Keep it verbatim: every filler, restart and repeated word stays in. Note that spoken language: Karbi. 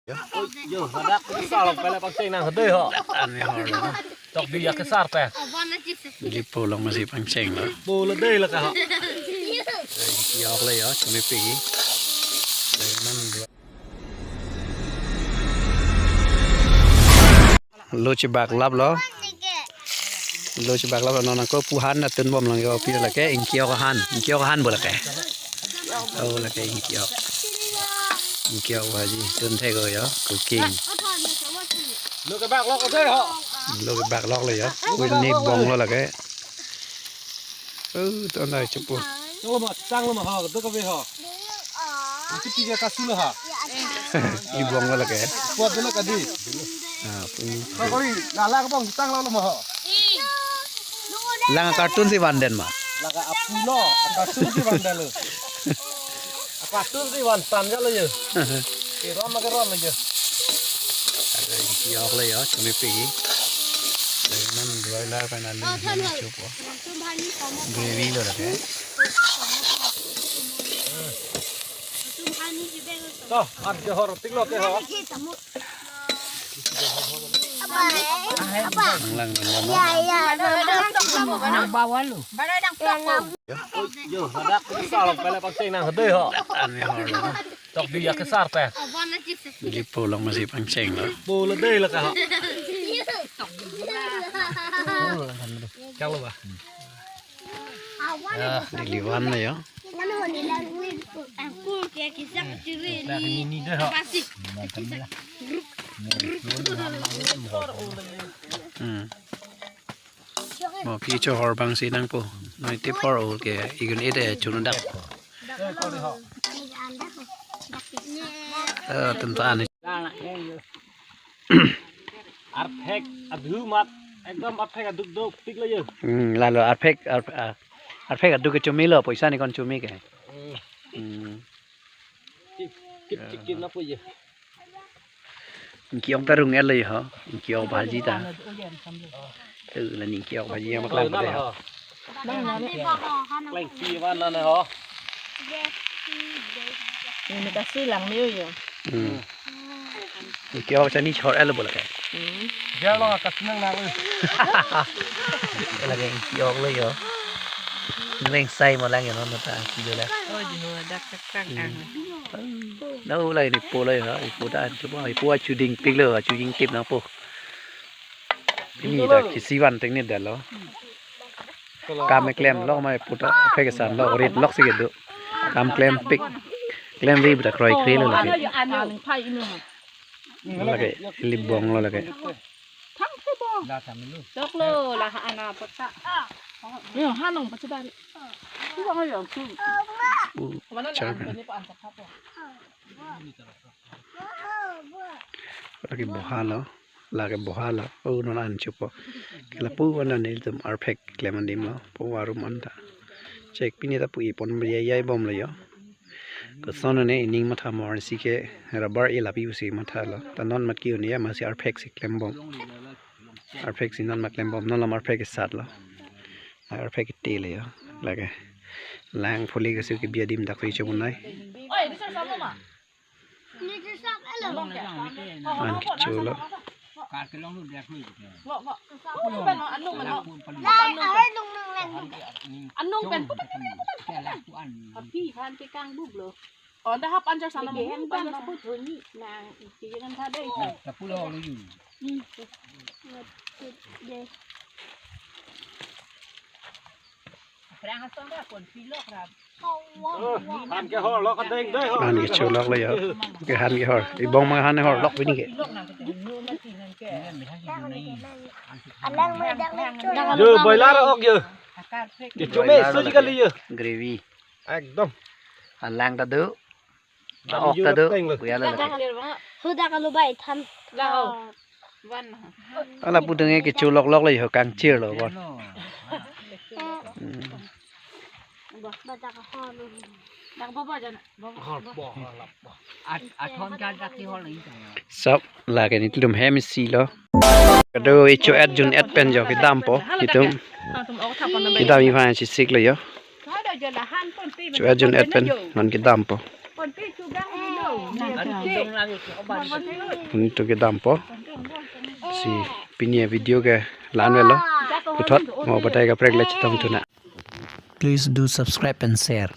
Yo, ladak kesar pele pangcheng nang hede ho. Ane hor lo. Tok di ya kesar pe. Di po long masi pangcheng lo. Po lo dei la ka ho. Yok le yo, chumi pigi. Lo chibak lap lo. Lo chibak lap lo, non ako pu han atun bom lang yo, pi lake ingkiok han, ingkiok han bo lake. Oh, lake ingkiok. Ingkiok bhaji tun thek yo, cooking. Lo kebak lok ase ho. Lo kebak lok lo yo. Ui ni bong lo lake. Oh, ton dai chupu. Lo ma, tang lo ma ho, do ka be ho. Isi tiga kasu lo ha. Ibong wala ke. Kuat dulu ka di. Ah, pun. Kau kau ni, lala ka bong tang lo lo ma ho. Lang kartun si vanden ma. Laka apu lo, kartun si vanden lo. Kartun si van tan ja lo yo. Ke rom ke rom lo yo. Yok le yo, chumi pigi. Nan dua la pa nan ni chupo. Gravy lo lake. To, an ke hor, tik lo ke hor. Lang lang lang. Yo, yo, ladak kesar pele pangcheng nang hede ho. Tok di ya kesar pe. Di po long masi pangcheng lo. Po lo dei la ka ho. Kalau ba. Ya, di liwan na yo. Ini ni deh ho. Hmm. Mo ki cho hor bang si nang po. Noi tip hor ol ke igun ede chunu dak. Eh, tentan ni. Arphek adhu mat, ekdom arphek aduk duk tik lo yo. Hmm, lalo arphek, arph-, ah, arphek aduk ke chumi lo, poisa ni kon chumi ke. Hmm. Hmm. Tip, tip, tip, tip na po yo. Ingkiok ta rung el lo ho, ingkiok bhaji ta. Eh, la ni ingkiok bhaji yang maklum pada ho. Kleng pi van na ho. Ini kasi lang niu yo. Hmm. Ingkiok chani chor el bola ke. Hmm. Dia lo kasi nang nang. Lagi ingkiok lo yo. Neng sai mo lang yo no ta kilo la. Oh, di ho dak tak tak ang. Na ulai ni po lo yo, ipo ta chupo, ipo achu ding pik lo, achu ding tip na po. Ini ta kisi van teng ni dalo. Kam klem lok ma ipo ta phek san lo, rit lok si kedo. Kam klem pik. Klem ri bda kroi kri lo lagi. Lagi, libong lo lagi. Thang thebo. Tok lo, la ha ana pata. Yo, hanong pachadari. Iwang yo, tu. Mana na an pani pa an sa khapo. Lagi boha lo, lagi boha lo. Oh, non an chupo. Kela pu wana nelitum arphek klem adim lo. Po warum anta. Chek pini ta pu ipon yai yai bom lo yo. Koson ne ining matha mor si ke rubber elapi usi matha lo. Ta non mat ki un ya masi arphek si klem bom. Arphek si non ma klem bom, non lam arphek sat lo. Arphek te le yo. Lake. Lang phuli ke su ke bia dim dak ri chobun nai. An ke chulo. Anung pen. Api han ke kang bublo. Oh, dah hap anjar sana mo. Bikin pan na put honi nang isi yang tadi. Tapulo lo yun. Hmm. Deh. Perang asong dah pun pilok ram. Han ke hor lok adeng dei hor. Han ke chulok lo yo. Ke han ke hor. Ibong ma han hor lok bini ke. Pilok nang ke nu mati nang ke. Alang mai dak nang. Yo boiler ok yo. Akar pek. Ke chume so ji kali yo. Gravy. Ekdom. Alang ta do. Dam ok ta do. Teng lo. Kuya lo. Huda kalu bai tham. Lao. Wan. Ala pudeng ke chulok lok le ho kang chir lo bon. Hmm. Dak baba jana. Hor po, hor lap po. At, at hon ka dak ki hor lagi. Sab lake nelitum hem isi lo. Kado icho et jun et pen jo kedam po. Itum. Kedam ivan si sik lo yo. Cho ajun et pen non kedam po. Onitu ke dampo. Si pini avideo ke la-an avelo. Puthot mo batai kaprek le chetongthu nang. Please do subscribe and share.